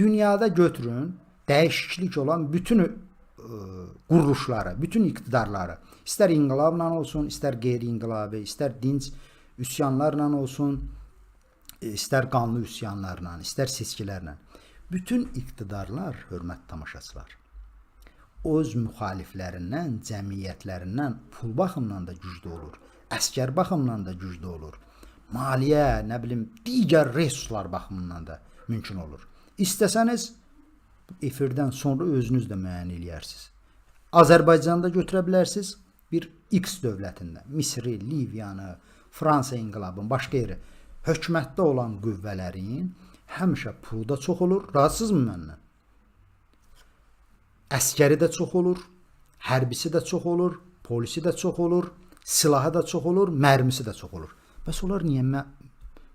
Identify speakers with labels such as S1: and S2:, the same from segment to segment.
S1: Dünyada götürün, dəyişiklik olan bütün quruluşları, bütün iqtidarları, istər inqilabla olsun, istər qeyri-inqilabi, istər dinc üsyanlarla olsun, istər qanlı üsyanlarla, istər seçkilərlə. Bütün iqtidarlar, hörmətli tamaşaçılar, öz müxaliflərindən, cəmiyyətlərindən pul baxımından da güclü olur, əskər baxımından da güclü olur, maliyyə, nə bilim, digər resurslar baxımından da mümkün olur. İstəsəniz efirdən sonra özünüz də müəyyən eləyərsiniz. Azərbaycanda götürə bilərsiniz bir X dövlətində, Misri, Liviyanı, Fransa inqilabını, başqa yeri hökumətdə olan qüvvələrin həmişə pulu da çox olur. Razısınızmı məndən? Əskəri də çox olur, hərbisi də çox olur, polisi də çox olur, silahı da çox olur, mərmisi də çox olur. Bəs onlar niyə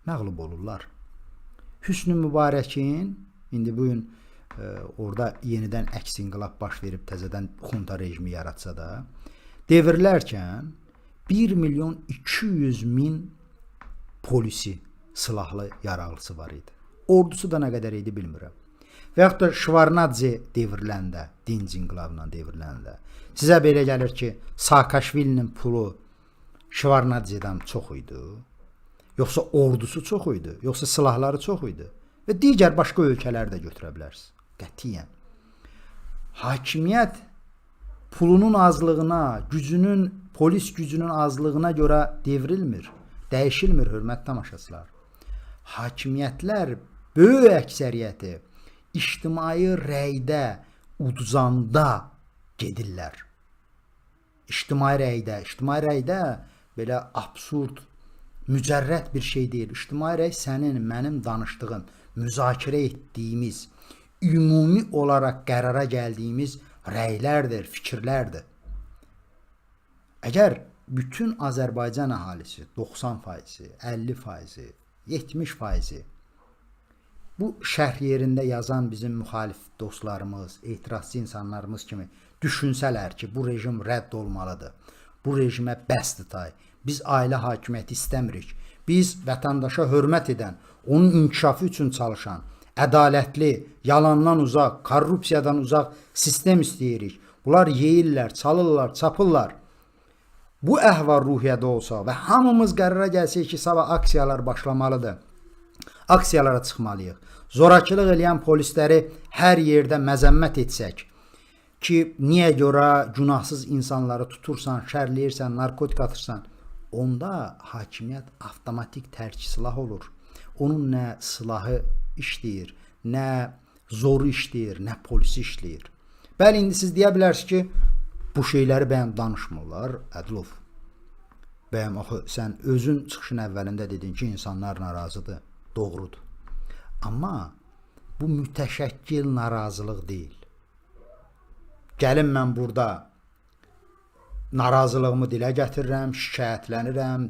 S1: məğlub olurlar? Hüsnü Mübarəkin indi bu gün orada yenidən əks inqilab baş verib təzədən xunta rejimi yaratsa da, devrilərkən 1 milyon 200 min polisi, silahlı yaraqlısı var idi. Ordusu da nə qədər idi bilmirəm. Və yaxud da Şvarnadze devriləndə, dinc inqilabla devriləndə, sizə belə gəlir ki, Saakaşvilinin pulu Şvarnadzedən çox idi? Yoxsa ordusu çox idi? Yoxsa silahları çox idi? Və digər başqa ölkələr də götürə bilərsiniz. Qətiyyən. Hakimiyyət pulunun azlığına, gücünün, polis gücünün azlığına görə devrilmir, dəyişilmir, hörmətli tamaşaçılar. Hakimiyyətlər böyük əksəriyyəti ictimai rəydə uduzanda gedirlər. İctimai rəydə belə absurd, mücərrəd bir şey deyil. İctimai rəy sənin, mənim danışdığım, müzakirə etdiyimiz, ümumi olaraq qərara gəldiyimiz rəylərdir, fikirlərdir. Əgər bütün Azərbaycan əhalisi 90%, 50%, 70% bu şərh yerində yazan bizim müxalif dostlarımız, etirazçı insanlarımız kimi düşünsələr ki, bu rejim rədd olmalıdır. Bu rejimə bəsdir tay. Biz ailə hakimiyyəti istəmirik. Biz vətəndaşa hörmət edən, onun inkişafı üçün çalışan, ədalətli, yalandan uzaq, korrupsiyadan uzaq sistem istəyirik. Bunlar yeyirlər, çalırlar, çapırlar. Bu əhval-ruhiyyədə olsa və hamımız qərara gəlsək ki, sabah aksiyalar başlamalıdır. Aksiyalara çıxmalıyıq. Zorakılıq eləyən polisləri hər yerdə məzəmmət etsək ki, niyə görə günahsız insanları tutursan, şərləyirsən, narkotik atırsan, onda hakimiyyət avtomatik tərk silah olur. Onun nə silahı işləyir, nə zoru işləyir, nə polisi işləyir. Bəli, indi siz deyə bilərsiniz ki, bu şeyləri bəyəm danışmırlar, Ədilov. Bəyəm axı sən özün çıxışın əvvəlində dedin ki, insanlar narazıdır. Doğrudur. Amma bu mütəşəkkil narazılıq deyil. Gəlin mən burada narazılığımı dilə gətirirəm, şikayətlənirəm,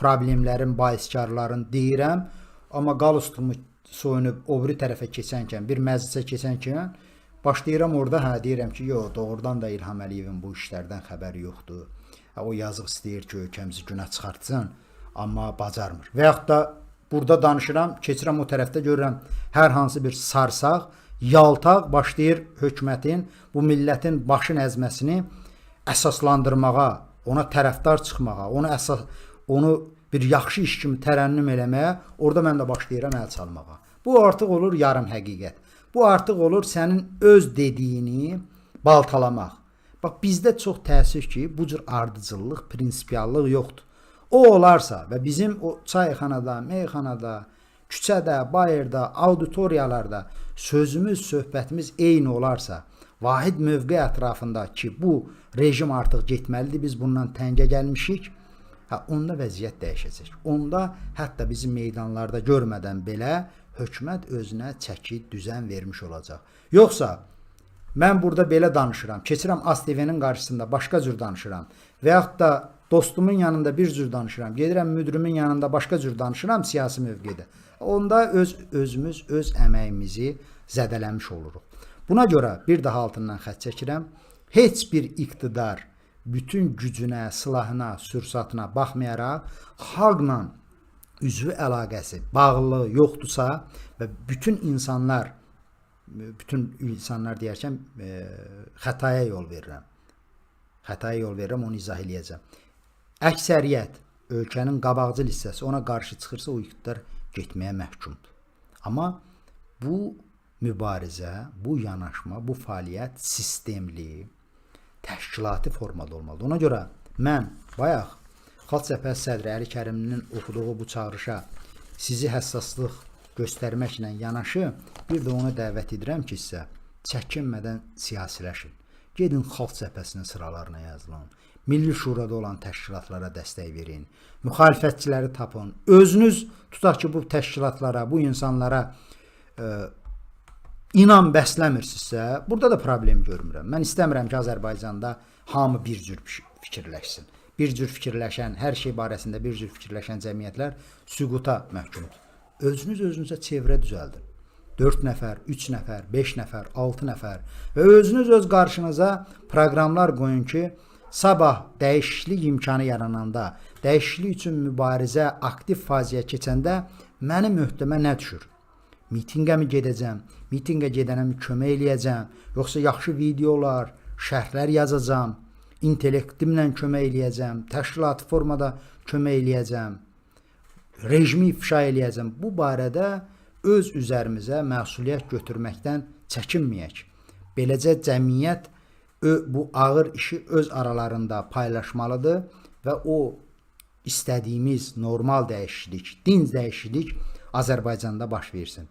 S1: problemlərin baiskarlarını deyirəm, amma qalustumu soyunub o biri tərəfə keçənkən, bir məclisə keçənkən başlayıram orada, hə deyirəm ki, yox, doğrudan da İlham Əliyevin bu işlərdən xəbəri yoxdur. Hə, o yazıq istəyir ki, ölkəmizi günə çıxartsın, amma bacarmır. Və yaxud da burada danışıram, keçirəm o tərəfdə görürəm hər hansı bir sarsaq, yaltaq başlayır hökumətin, bu millətin başın əzməsini əsaslandırmağa, ona tərəfdar çıxmağa, onu bir yaxşı iş kimi tərənnüm eləməyə, orada mən də başlayıram əl çalmağa. Bu artıq olur yarım həqiqət. Bu artıq olur sənin öz dediyini baltalamaq. Bax bizdə çox təəssüf ki, bu cür ardıcıllıq, prinsipiallıq yoxdur. O olarsa və bizim o çayxanada, meyxanada, küçədə, bayırda, auditoriyalarda sözümüz, söhbətimiz eyni olarsa, vahid mövqe ətrafında ki, bu rejim artıq getməlidir, biz bundan təngə gəlmişik, hə, onda vəziyyət dəyişəcək. Onda hətta bizi meydanlarda görmədən belə hökumət özünə çəki, düzən vermiş olacaq. Yoxsa mən burada belə danışıram, keçirəm ASTV-nin qarşısında başqa cür danışıram və yaxud da dostumun yanında bir cür danışıram, gedirəm müdirimin yanında başqa cür danışıram siyasi mövqedə. Onda öz özümüz öz əməyimizi zədələmiş oluruq. Buna görə bir daha altından xətt çəkirəm. Heç bir iqtidar bütün gücünə, silahına, sursatına baxmayaraq xalqla üzvü əlaqəsi, bağlılığı yoxdursa və bütün insanlar deyərkən xətaya yol verirəm. Xətaya yol verirəm, onu izah eləyəcəm. Əksəriyyət ölkənin qabaqcıl hissəsi ona qarşı çıxırsa, o iqtidar getməyə məhkumdur. Amma bu mübarizə, bu yanaşma, bu fəaliyyət sistemli, təşkilati formada olmalıdır. Ona görə mən bayaq Xalq Cəbhəsi sədri Əli Kərimlinin oxuduğu bu çağırışa sizi həssaslıq göstərməklə yanaşı, bir də ona dəvət edirəm ki, sizə çəkinmədən siyasiləşin. Gedin Xalq Cəbhəsinin sıralarına yazılın. Milli Şurada olan təşkilatlara dəstək verin. Müxalifətçiləri tapın. Özünüz tutaq ki, bu təşkilatlara, bu insanlara inam bəsləmirsinizsə, burada da problem görmürəm. Mən istəmirəm ki, Azərbaycanda hamı bir cür fikirləşsin. Bir cür fikirləşən, hər şey barəsində bir cür fikirləşən cəmiyyətlər süquta məhkumdur. Özünüz özünüzə çevrə düzəldin. 4 nəfər, 3 nəfər, 5 nəfər, 6 nəfər və özünüz öz qarşınıza proqramlar qoyun ki, sabah dəyişiklik imkanı yarananda, dəyişiklik üçün mübarizə aktiv faziyə keçəndə mənim öhdəmə nə düşür? Mitinqə mi gedəcəm? Mitinqə gedənə mi kömək eləyəcəm? Yoxsa yaxşı videolar, şərhlər yazacağam, intellektimlə kömək eləyəcəm, təşkilati formada kömək eləyəcəm, rejimi ifşa eləyəcəm. Bu barədə öz üzərimizə məsuliyyət götürməkdən çəkinməyək. Beləcə cəmiyyət bu ağır işi öz aralarında paylaşmalıdır və o istədiyimiz normal dəyişiklik, dinc dəyişiklik Azərbaycanda baş versin.